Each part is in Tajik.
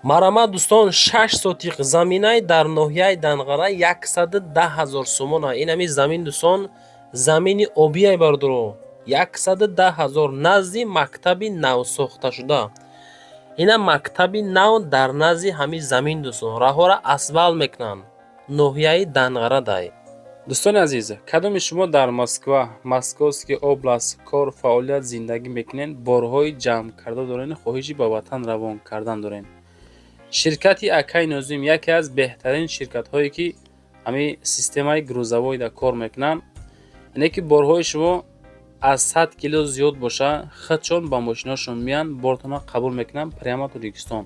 Марҳамат, дӯстон, 6 сотиқ заминай дар ноҳияи Данғара 110 000 сомона. Ин ҳами замин, дӯстон, замини обиай, бародаро, 110 000, назди мактаби навсохташуда. Ина мактаби нав дар назди ҳамин замин, дӯстон, раҳоро асфалт мекунанд, ноҳияи Данғара дай. Дӯстони азиз, кадоми шумо дар Москва, Московский область кор, фаъолият, зиндагӣ мекунед, борҳои ҷамъ карда дорен, хоҳиши ба ватан равон кардан дорен, ширкати Акай Нозим яке аз беҳтарин ширкатҳое, ки ҳамин системаи грузовой да кор мекунанд, ине ки борҳои шумо аз 100 кило зиёд боша, худшон ба мошинҳошон меянд, бортона қабул мекунанд, прямо Тоҷикистон.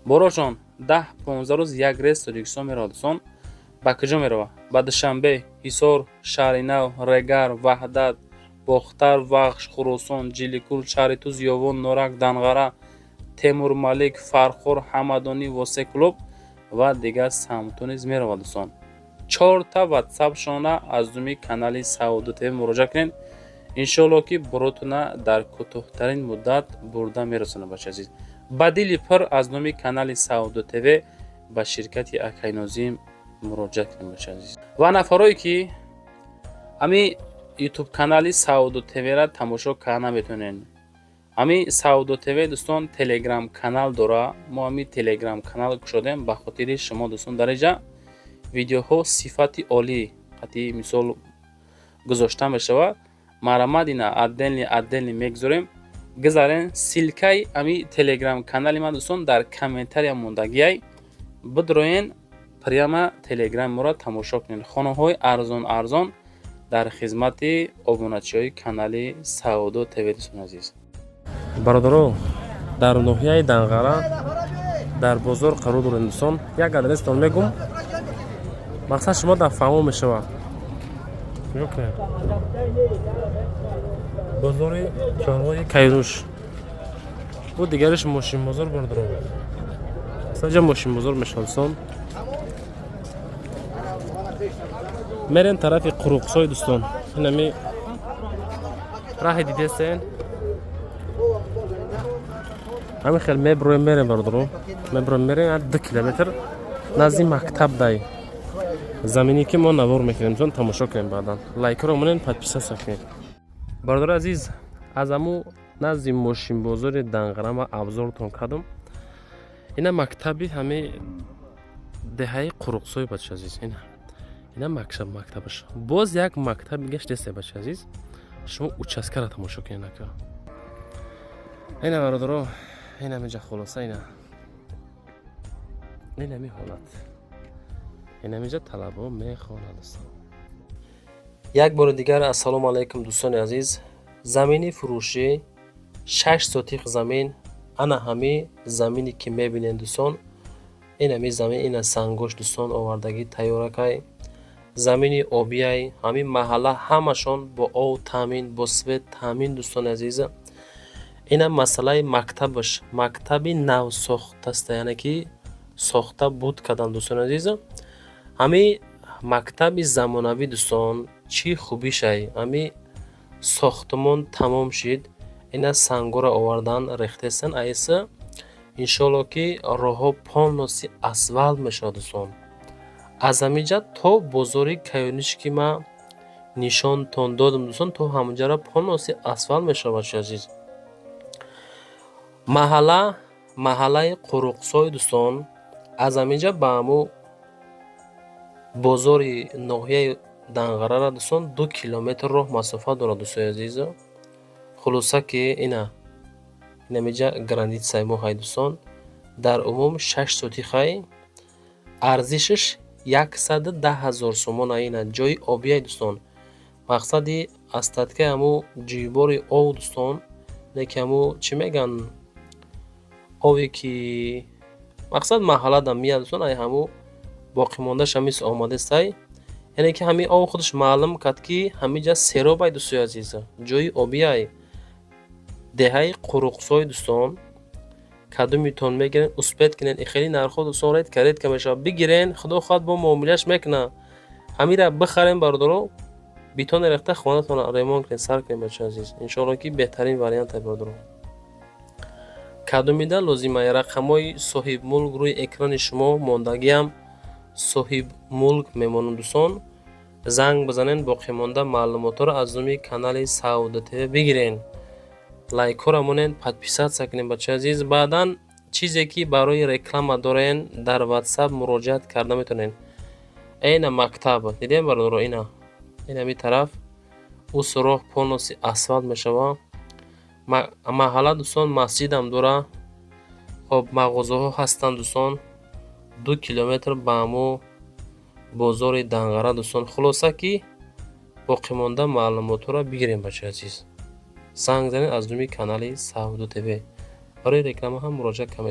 Борошон 10-15 рӯз як рейс Тоҷикистон меравад. Дӯстон, ба куҷо меравад? Ба Душанбе, Ҳисор, Шаҳри Нав, Регар, Ваҳдат, Бохтар, Вахш, Хуросон, Ҷиликул, шаҳри Туз, Ёвон, Норак, Данғара, Темурмалик, Фархор, Ҳамадонӣ, Восе, Кӯлоб ва дигар самтҳо низ меравад. Дӯстон, чорта ватсапшона аз думи канали Савдо ТВ муроҷиат кунед, иншоалло, ки боротона дар кӯтоҳтарин муддат бурда мерасонад. Бачаи азиз, ба дили пур аз номи канали Савдо ТВ ба ширкати Акайнозим муроҷиат кунед, бачаи азиз. Ва нафарое, ки ҳамин ютуб канали Савдо ТВра тамошо карда наметавонед, ҳамин Савдо ТВ, дӯстон, телеграм канал дора. Мо ҳамин телеграм канал кушодем ба хотири шумо, дӯстон. Дар инҷа видеоҳо сифати олӣ қатъи мисол гузошта мешавад. Марҳамат, ина отдельный отдельный мегузорем, гузарен. Ссылка и ҳамин телеграм канали ман, дӯстон, дар комментария мондагиай. Бидроен, прямо телеграми моро тамошо кунед. Хонаҳои арзон арзон дар хизмати обуначиҳои канали Савдо ТВ, дӯстони азиз. Бародаро, дар ноҳияи Данғара дар бозор қарор дорем, дӯстон. Як адрестон мегум, мақсад шумо дар фаҳмо мешавад. Нигоҳ кунед, бозори чорвои Кайнуш бу, дигариш мошинбозор, бародаро. Саҷа мошинбозор мешавад, дӯстон. Мерем тарафи Қуруқсой, дӯстон. Инами раҳи дидесен, ҳамин хел меброем, мерем, бародаро, меброем, мерем 2 километр, назди мактаб дай замине, ки мо навор мекунем. Дӯстон, тамошо кунем, баъдан лайкро монен, подписаться кунем. Бародари азиз, аз аму назди мошинбозори Данғара ма абзортон кардам. Ина мактаби ҳами деҳаи Қуруқсой, бача азиз. Ина мактабаш, боз як мактаби гаштесе, бача азиз. Шумо участка ра тамошо кунед, ака. Ина, бародаро, инамиҷа хулоса, ина инами ҳолат, инамиҷа талабо мехонад, дӯстон. Як бори дигар ассалому алайкум, дӯстони азиз. Замини фурӯшӣ, 6 сотиқ замин. Ана ҳами замине, ки мебинед, дӯстон, инами замин, ина сангош, дӯстон, овардагӣ тайёракай, замини обияй. Ҳамин маҳалла ҳамашон бо ов таъмин, бо свет таъмин, дӯстони азиз. Ина масъалаи мактабаш, мактаби навсохтаста, яъне ки сохта буд кардам, дӯстони азиз. Ҳамин мактаби замонавӣ, дӯстон, чӣ хубишай? Ҳамин сохтмон тамом шид, ина сангоро овардан, рехтестан айса. Иншоалло, ки роҳҳо полностью асфалт мешавад, дӯстон. Аз ҳаминҷа то бозори Кайониш, ки ман нишонтон додам, дӯстон, то ҳамонҷаро полностью асфалт мешавад, бачаи азиз. Маҳалла, маҳаллаи Қуруқсой, дӯстон. Аз ҳаминҷа ба ҳамун бозори ноҳияи Данғарара, дӯстон, 2 километр роҳ масофа дорад, дӯстони азиз. Хулоса, ки ина инамиҷа граница и мо ҳай, дӯстон. Дар умум 6 сотихай, арзишаш 110 000 сомона. Ина ҷои обияй, дӯстон. Мақсади остатка и ҳамун ҷӯйбори ов, дӯстон, не ки ҳамун чӣ мегӯянд, ове ки мақсад маҳаллада меяд, дӯстон, ай ҳамун боқимондааш ҳамис омадастай. Яъне ки ҳамин ов худаш маълум кард, ки ҳаминҷа серобай, дӯстои азиз, ҷои обияй. Деҳаи Қуруқсой, дӯстон, кадомитон мегирен, успеть кунед. Хеле нархҳо, дӯстон, редко редко мешавад. Бигирен, худо хоҳад, бо муомилаш мекунад. Ҳамира бихарем, бародаро, битоне рехта хонатонро ремонт кунед, сар кунед, бачаи азиз. Иншоалло, ки беҳтарин вариант ай, бародаро. Кадомида лозима, рақамҳои соҳибмулк рӯи экрани шумо мондагиам, соҳибмулк мемонам, дӯстон. Занг бизанен, боқимонда маълумотҳоро аз номи канали Савдо ТВ бигирен. Лайкҳоро монен, подписаться кунем, бачаи азиз. Баъдан чизе ки барои реклама дорен, дар Ватсап муроҷиат карда метавонед. Эна мактаб дидем, бародаро, ина инами тараф ӯ суроғ полностью асфалт мешава. Маҳалла, дӯстон, масҷидам дора. Хоб, мағозаҳо ҳастанд, дӯстон, 2 километр ба ҳамо бозори Данғара, дӯстон. Хулоса, ки боқимонда маълумотҳоро бигирем, бачаи азиз. Занг занед аз номи канали Савдо ТВ. Барои реклама ҳам муроҷиат карда.